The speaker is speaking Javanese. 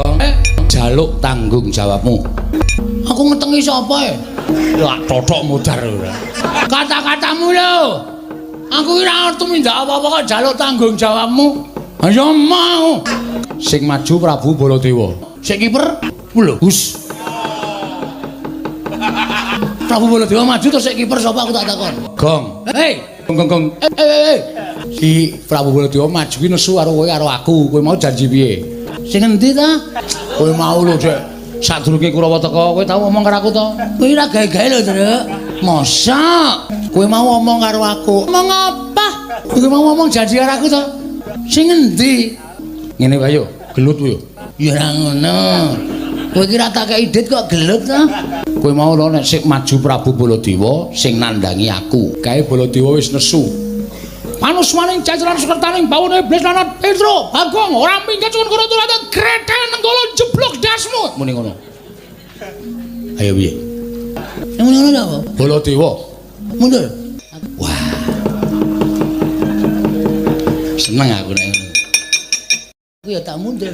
Bagong, jaluk tanggung jawabmu. Aku ngetengi sapa e? Lah totok mudar ora. Kata-katamu lho. Aku ora tumindak apa-apa kok jaluk tanggung jawabmu. Ayo mau. Sing maju Prabu Baladewa. Sing kiper lho, Gus. Prabu Baladewa maju terus sing kiper sapa aku tak takon. Gong. Hei, gong gong gong. Eh eh eh. Si Prabu Baladewa maju ki nesu karo kowe karo aku. Kowe mau janji piye? Sing endi ta? Kowe mau lho, Dek. Sadurunge Kurawa teka, kowe tau ngomong karo aku to? Kowe ora gawe-gawe lho, Truk. Masa? Kowe mau ngomong karo aku. Ngomong apa? Kowe mau ngomong janji karo aku to? Sing endi? Ngene wae yo, gelut yo. Ya ora ngono. Kowe iki ora tak kei dit kok gelut to? Kowe mau lho nek sik maju Prabu Baladewa sing nandangi aku. Kae Baladewa wis nesu. Panusmaning jajaran sukertaning bawone iblis lanat Petro Bagong ora minggat cuwun kono turate grethel nenggala jeblok dasmu. Muni ngono. Ayo piye? Sing muni ngono apa? Baladewa. Mundur. Wah. Seneng aku nek ngono. Aku ya tak mundur.